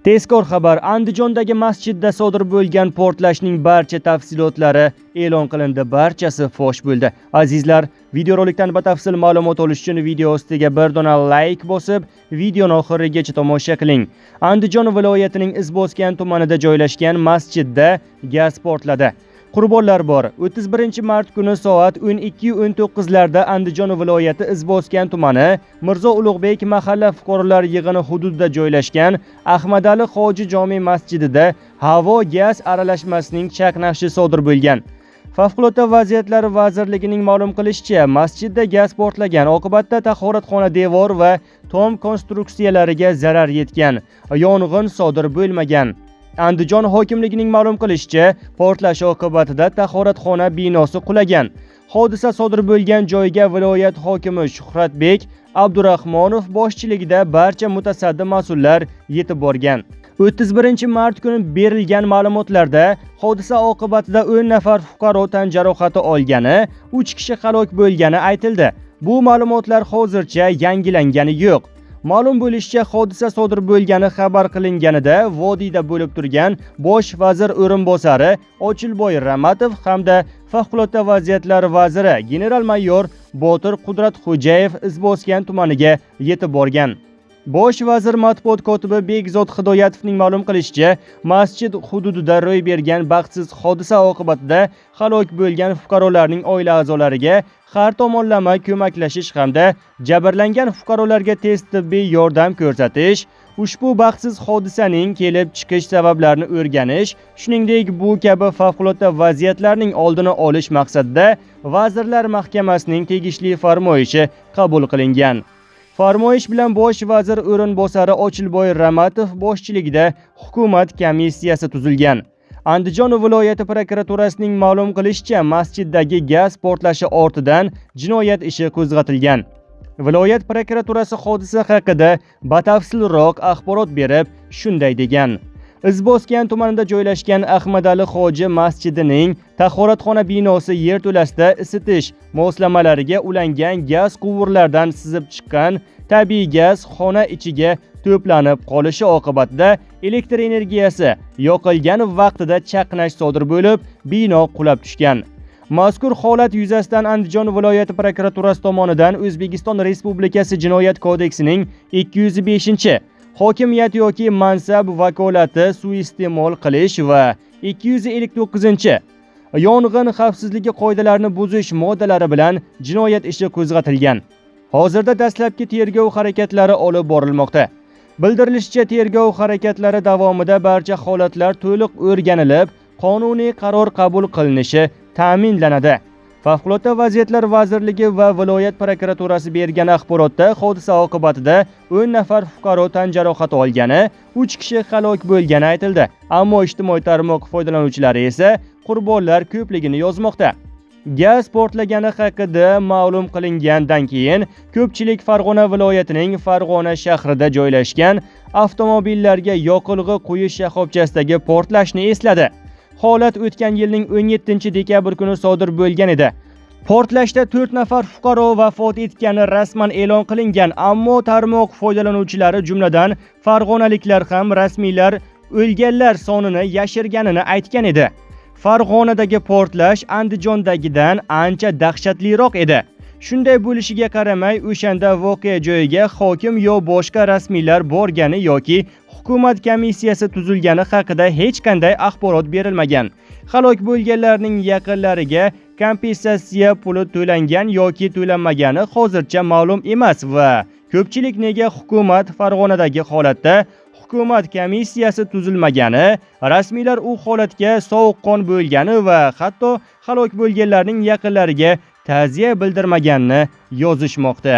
Tezkor xabar: Andijondagi masjidda sodir bo'lgan portlashning barcha tafsilotlari e'lon qilindi, barchasi fosh bo'ldi. Azizlar, videorolikdan batafsil ma'lumot olish uchun video ostiga bir dona like bosib, videoni oxirigacha tomosha qiling. Andijon viloyatining Izboskan tumanida joylashgan masjidda gaz portladi. Qurbonlar bor. 31-mart kuni soat 12:19 larda Andijon viloyati Izboskan tumani Mirzo Ulug'bek mahalla fuqarolar yig'ini hududida joylashgan Ahmadali hoji jome masjidida havo gaz aralashmasining chaqnashi sodir bo'lgan. Favqulodda vaziyatlar vazirligining ma'lum qilishicha, masjidda gaz portlagan, oqibatda tahoratxona devor va tom konstruksiyalariga zarar yetgan. Yong'in sodir bo'lmagan. Andijon hokimligining ma'lum qilishicha, portlash oqibatida tahoratxona binosi qulagan. Hodisa sodir bo'lgan joyga viloyat hokimi Shuhratbek Abdurahmonov boshchiligida barcha mutasaddi mas'ullar yetib borgan. 31-mart kuni berilgan ma'lumotlarda hodisa oqibatida 10 nafar fuqaro tan jarohati olgani, 3 kishi halok bo'lgani aytildi. Bu ma'lumotlar hozircha yangilangani yo'q. Ma'lum bo'lishicha, hodisa sodir bo'lgani xabar qilinganida vodiyda bo'lib turgan bosh vazir o'rinbosari Ochilboy Ramatov hamda favqulodda vaziyatlar vaziri general-mayor Botir Qudratxo'jayev Izboskan tumaniga yetib borgan. Bosh vazir matbuot kotibi Bekzod Hidoyatovning ma'lum qilishicha, masjid hududida ro'y bergan baxtsiz hodisa oqibatida halok bo'lgan fuqarolarning oila a'zolariga har tomonlama ko'maklashish hamda jabrlangan fuqarolarga tez tibbiy yordam ko'rsatish, ushbu baxtsiz hodisaning kelib chiqish sabablarini o'rganish, shuningdek bu kabi favqulodda vaziyatlarning oldini olish maqsadida Vazirlar Mahkamasining tegishli farmoyishi qabul qilingan. Farmoyish bilan bosh vazir o'rinbosari Ochilboy Ramatov boshchiligida hukumat komissiyasi tuzilgan. Andijon viloyati prokuraturasining ma'lum qilishicha, masjiddagi gaz portlashi ortidan jinoyat ishi qo'zg'atilgan. Viloyat prokuraturasi hodisa haqida batafsilroq axborot berib, shunday degan: Izboskan tumanida joylashgan Ahmadali hoji masjidining tahoratxona binosi yerto'lasida isitish moslamalariga ulangan gaz quvurlaridan sizib chiqqan tabiiy gaz xona ichiga to'planib qolishi oqibatida elektr energiyasi yoqilgan vaqtida chaqnash sodir bo'lib, bino qulab tushgan. Mazkur holat yuzasidan Andijon viloyati prokuraturasi tomonidan O'zbekiston Respublikasi Jinoyat kodeksining 205 hokimiyat yoki mansab vakolati suiiste'mol qilish va 259 yong'in xavfsizligi qoidalarini buzish moddalari bilan jinoyat ishi qo'zg'atilgan. Hozirda dastlabki tergov harakatlari olib borilmoqda. Bildirilishicha, tergov harakatlari davomida barcha holatlar to'liq o'rganilib, qonuniy qaror qabul qilinishi ta'minlanadi. Favqulodda vaziyatlar vazirligi va viloyat prokuraturasi bergan axborotda hodisa oqibatida 10 nafar fuqaro tan jarohati olgani, 3 kishi halok bo'lgani aytildi. Ammo ijtimoiy tarmoq foydalanuvchilari esa qurbonlar ko'pligini yozmoqda. Gaz portlagani haqida ma'lum qilingandan keyin ko'pchilik Farg'ona viloyatining Farg'ona shahrida joylashgan avtomobillarga yoqilg'i quyish shoxobchasidagi portlashni esladi. Holat o'tgan yilning 17-dekabr kuni sodir bo'lgan edi. Portlashda 4 nafar fuqaro vafot etgani rasman e'lon qilingan, ammo tarmoq foydalanuvchilari, jumladan farg'onaliklar ham rasmiylar o'lganlar sonini yashirganini aytgan edi. Farg'onadagi portlash Andijondagidan ancha dahshatliroq edi. Shunday bo'lishiga qaramay, o'shanda voqea joyiga hokim yo boshqa rasmiylar borgani yoki hukumat komissiyasi tuzilgani haqida hech qanday axborot berilmagan. Halok bo'lganlarning yaqinlariga kompensatsiya puli to'langan yoki to'lanmagani hozircha ma'lum emas va ko'pchilik nega hukumat Farg'onadagi holatda hukumat komissiyasi tuzilmagani, rasmiylar u holatga sovuqqon bo'lgani va hatto halok bo'lganlarning yaqinlariga ta'ziya bildirmaganini yozishmoqda.